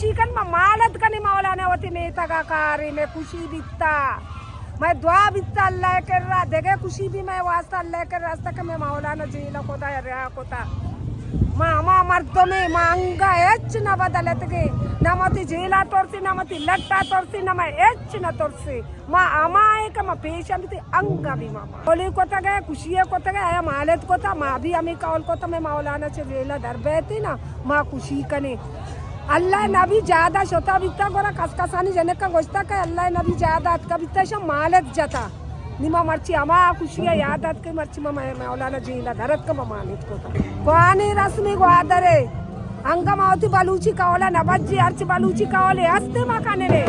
چی کن ما مالت کنی مولانا وتی میتگا کاری میں خوشی بیتا۔ میں دعا بیتا اللہ کرا، دگہ خوشی بھی میں واسطہ اللہ کرا ہستا کہ میں مولانا جیل کتا یا رہا کتا۔ ما ہما مردمے، ما انگا ہچ نہ بدلتگے، نہ متی جیلا ترسی، نہ متی لٹا ترسی، نہ میں ہچ نہ ترسی۔ ما ہما اے کہ ما پیش بیتی انگا بھی ما، ما۔ اولی کتگے، خوشی کتگے، آیا مالت کتا، ما بھی ہمیں قول کتا، میں مولانا چے جیلا در بیتی نا، ما خوشی کنی۔ اللہ نبی جادا شتا بیتا، گورا کس کسانی جنکا گوشتا کہ اللہ نبی جادا اتکا بیتا، شا مالت جتا۔ نی ما مرچی ہما خوشی یاد ات کہ مرچی ما مولانا جیلا در اتکا، ما مالت کتا۔ کوانی رسمی گوادرے، انگا ما وتی بلوچی قولا نبجی، ہرچی بلوچی قولے ہستے ما کننے۔